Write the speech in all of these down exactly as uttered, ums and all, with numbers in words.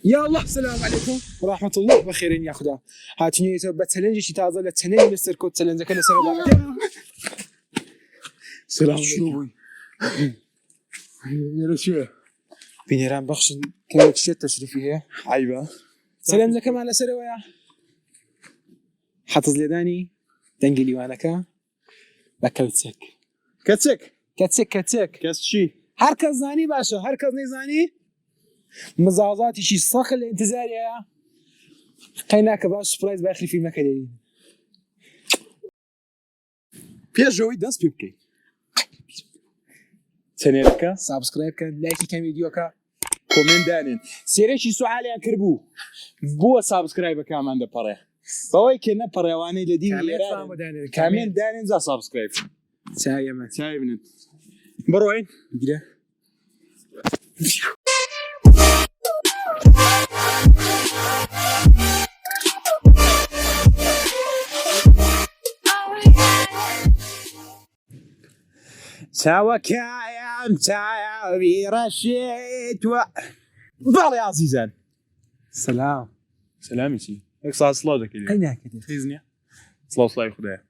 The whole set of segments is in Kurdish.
یا الله، سلام علیکم و رحمت الله و خێرێن یا خدا. هاتنیە بە چەلەنجێکی تازە لە چەنەلی لەسەر کۆت، چەلەنجەکە لەسەر سلام علیکم. بینێران بەخشن کەمێک شێت تەشریفی هەیە. عیبە. چەلەنجەکەمان لەسەرەوەیە. حەتز لێدانی دەنگی لیوانەکە بە کەوچک. کەچک. کەچک، کەچک. کەس چی؟ هەر کەس زانی باشە، هەر کەس نەیزانی مزازاتیشی سەخت لە ئینتزاریە. قەی ناکە باش سپرایز باخری فیلمەکە لێ. پێش ئەوەی دەست پێ بکەین، چەنێلەکە سابسکرایب کەن، لایکی کەم ویدیۆکە، کۆمێنت دانێن. سێرەکی سوعالیان کردبوو، بۆ سابسکرایبەکانمان دەپەڕێ؟ بەوەی کە نەپەڕێوانەی لە دیوی کامێنت ئێرانن. فامۆ دانێن، کامێنت کامێنت. دانێن، جا سابسکرایب. چاوی ئەمە. چاوی بنێت. بڕۆین. گرە. چاوەکایم چاوی ڕەشێت وە. بەڵێ ئازیزان. سلام. سلامی چی؟ یەک ساعت سڵاو دەکەی لێ. قەی ناکەی لێ. حیز نییە؟ سڵاو سڵاوی خودایە.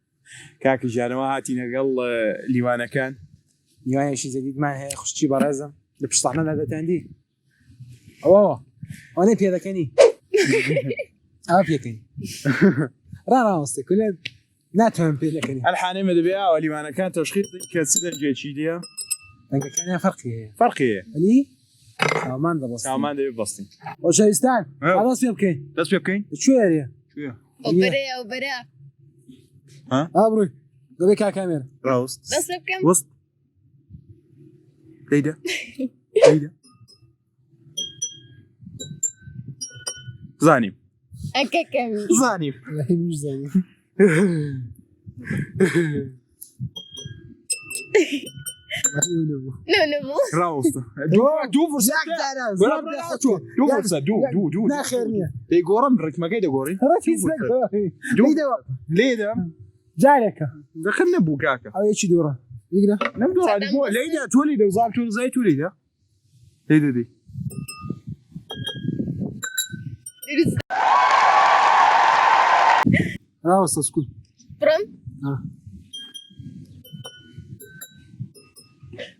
کاکە ژیانەوە هاتینە گەڵ، ئە، لیوانەکان. لیوانێکی جەدیدمان هەیە، خوشکی بەڕێزم. لە پشتانە نادەتەندی. ئەوە، ئەوە. ئەوانەی پێ دەکەنی. ئەوە پێکەنی. ڕا ڕاوەستێ، کولێ ناتوانم پێ دەکەنی. ئەلحانێ مە دەبێ ئەوە لیوانەکان تەشخیص دەکەی کە چ دەنگێکی لێیە. دەنگەکانیان فەرقی هەیە. فەرقی هەیە. ئەلی؟ سامان دەبەستین. سامان دەبێ بەستین. خۆشەویستان، ها. با دەست پێ بکەین. دەست پێ بکەین؟ چوێ هەرێ؟ چوێ؟ ئەو بەرەیە، ئەو بەرە. ها؟ ئابرووی. دەبێ کاکامێر. ڕاوست. دەست پێ بکەم؟ وەست. لێیدە. لێیدە. زانیم. ئەکەکەمی. زانیم. هیچ زانیم. نو نبوو. نو نبوو. ڕاوستە. دوو، دوو فرسەت. یەک جارە، بەرا، زۆر بەرا، دەخەتوە. دوو فرسەت، دوو، دوو، دوو، دوو. ناخێر نییە. دەیگۆڕم، ڕیتمەکەی دەگۆڕی. ڕەتی دوو فرسەت. سەر. دوو. لێدە. لێدە. جارێکە. دەخەن نەبوو کاکە. ئەو یەکی دووڕە. بیگرە. نەم دووڕە، سەدەم بۆ بەسەر. لێدە، تۆ لێدە، وزام تۆ زای تۆ لێدە. لێدە دەی. دروست. ڕاوەستە سکوت. بڕۆم. ها.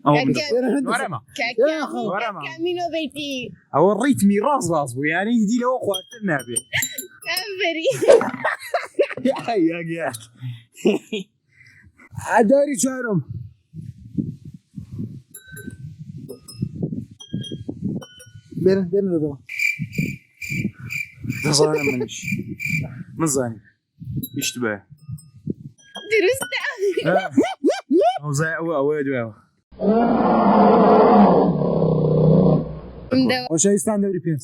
ئەوە من کاکە. دەکەم. وەرەمە. کاکە. وەرەمە. کاکە مینۆ بەیتی. ئەوە ڕیتمی ڕاست ڕاست بوو، یعنی دی لەوە خوارتر نابێ. ئەڤری. یا، یا، یا. ئەداری چارم. بێنە، بێنە دەدەوە. دەزانم منیش. من زانی. هیچ بێ. دروستە. ها. ئەو زای ئەوە، ئەوەیە دوێەوە. ئەم دەوە. خۆشەویستان دەوری پێنج.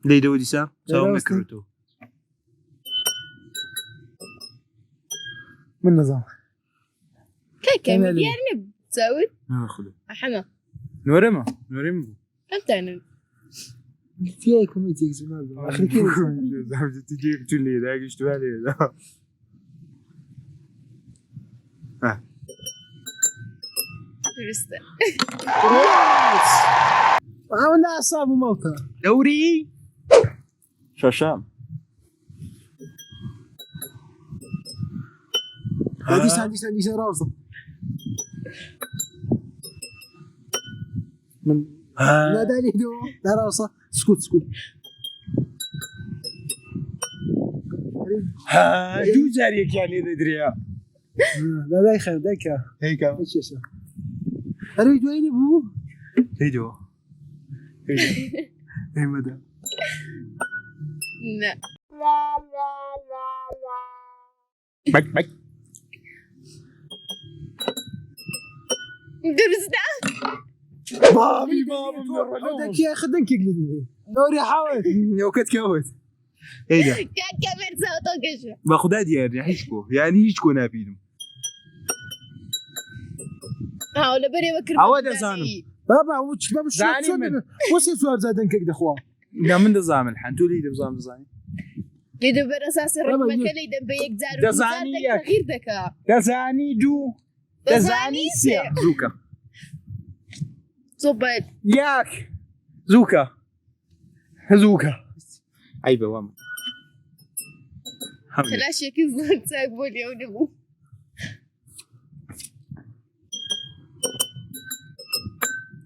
دەیدەوە دیسا؟ چاوم دەوەستن. نەکردووە. من نەزانم. کاکە، ئەمە لێ. دیار نەبوو. زاوت؟ ها، خودێ. ئەحەمە. نۆرەمە، نۆرەم بوو. ئەم تانن. فیای کۆمێتێک زمان بوو. ئەخی کێ دەزانێت؟ زاوت، تو دێ، تو لێ، داگەشت وا لێ، دا. ها. دروستە. ئەوە ناسا بوو مەڵکە. دەوری. شەشەم. ها، دیسان، دیسان، دیسان ڕاوەستە. من ها. نادانی دو، ناراوەستە. سکوت، سکوت. ها، دوو جار یەکیان لێ دەدرێ. ها، دادای خەر، دایکە. هەیکە. هیچ کێشە. ئەرەی دوای نەبوو؟ هەی دو. هەی دو. هەی مەدە. نە. بەک، بەک. دروستە. بابی، بابم، ئەو دەکیە خدن کێک لێ دەدەی. نۆری حاوت. یەو کەت کەوت. هەیدا. کاکە بەرزە ئۆتۆ گەشە. بە خودا دیار نیە، هیچ کۆ. یعنی هیچ کۆ نابینم. ها، لە بەرێوە کرد ئەوە بە دەزانم. بابا، ئەو چ، بابا، شو، زانی شو من. بۆ سێ چوار جار دەنکێک دەخوا. نا، من دەزانم، الحەن تۆ لێی دەبزانم، دەزانی. لێ دە بەر ئەساسی بابا، ڕقمەکە یەک. لێی دەم بە یەک جار و دوو جار دەزانی دەک یەک. تەغییر دەکا. دەزانی دوو. دەزانی دەزانی سێ. سێ. زووکە. Sohbet. Yak. Zûka. Zûka. Eybe wam. Hamle. Telaşekî zor çek bol yew nebû.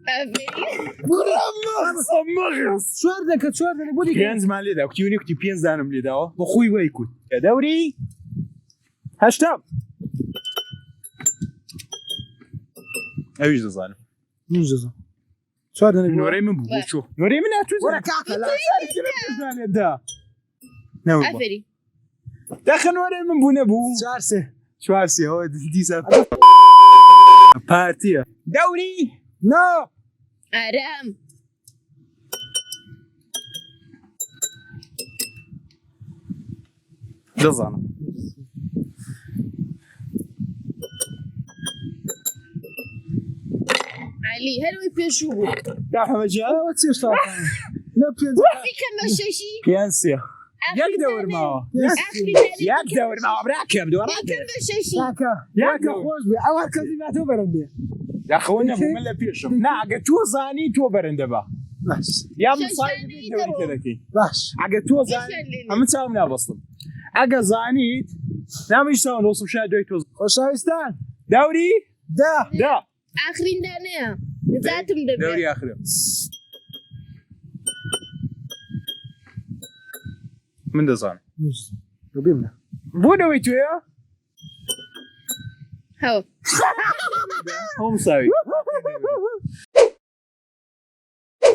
Aferîn. Çar deke, çar dene, bu dike. Pênc mal lê da. Kutî wî kutî pênc danim lê da. Bi xwe wê kut. Ya dewrî. Heşta. Ew jî dizanim. Min jî zan. Çar dene. Norê min bû. Ço. Norê min ne tu. Wara kaka la. Sen kime pênc dane da. Ne bu? Aferîn. Daxil norê min bû ne bû? Çar sê. Çar sê, o dîsa. Partiye. Dewrî. No. Aram. Dizanim. Elî, her wî pêşû bû. Ya Hemece. Ewa çi saat? Ne pênc? Keme şeşî. Pênc sê. Yek dewr mawa. Yek dewr mawa. Bırak hem dewr. Keme şeşî. Kaka. Yek Kaka dewr. Hoş bir. Ewa kazî ve to berende. Ya xwe ne bu mele pêşim. Na, eger tu zanî tu berende ba. Baş. Ya Şeş misayî tane bir yeter dewr o. Kerekî. Baş. Eger tu zanî. Şeş elli. Ama çav ne bastım. Eger zanî. Ne mi işte olsun şey dört yüz. Hoşavistan. Dewrî. Da. Da. Axirîn dane ya. Zatim de Dewrî axire. Min de zan. Rubim ne? Bu ne wê tu ya? Haw. Hom sawi.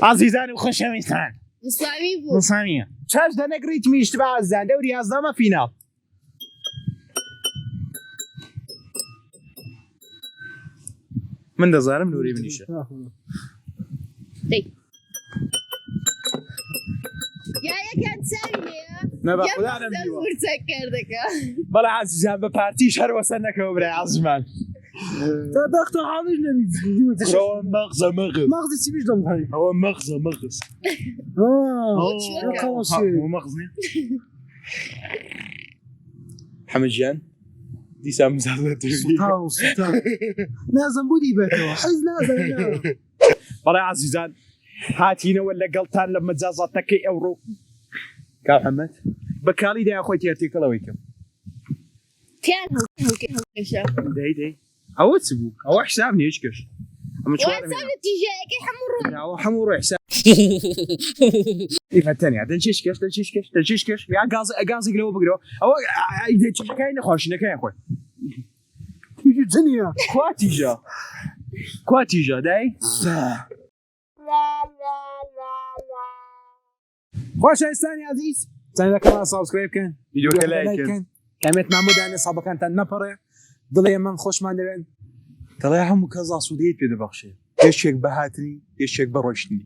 Azîzan û xweşewîstan. Misavi bû. Misaviye. Çar denek ritmi işte be azîzan. Dewrî yazdama final. Min de zanim nûrî min işe. Dey. Ya yek yan savi ne ya? Ne bak Ya bu da adam sen diyor. Vursak kerdeka. Bala azîzan be partî şer ve sen ne kewbre azman. Ta daxta haviş ne biz. Kro mağza mağız. Mağzi çimiş dam hay. Hava mağza mağız. Ha. Uçuyor Ya ya. kalas Ha, şey. bu mağız ne? Hemiciyan. Dîsa mizahla dövdü. Sultan, sultan. Nazım bu diye beto. Hiç nazım ya. Bala azîzan. Hatîne wele geltan le mecazateke ewro. Ka Hemed. Be kalî de xwe têr têkila wê kim. Tiyan hukuk hukuk yaşa. Dey dey. Ew çi bû? Ew hesab ne hiç keş. Ama Wan çuar sen tijayeke hemû rû. Ya o hemû rû hesab. Îfe tenya. Den çiş keş, den çiş keş, den çiş keş. Ya gaz, gaz gile bu gile. Ew ay de çiş kay ne hoş ne kay koy. Tücü ciniya. Kuatija. Kuatija dey. Xweşewîstanê ezîz. Çenê kanala subscribe kin. Video like kin. Emet Mahmud yani sabakan ten napare. Dilê min xweş mendibin. Dilê hemû keza sûdiyet pê dibexşe. Yê şek bi hatinî, yê şek bi roştinî.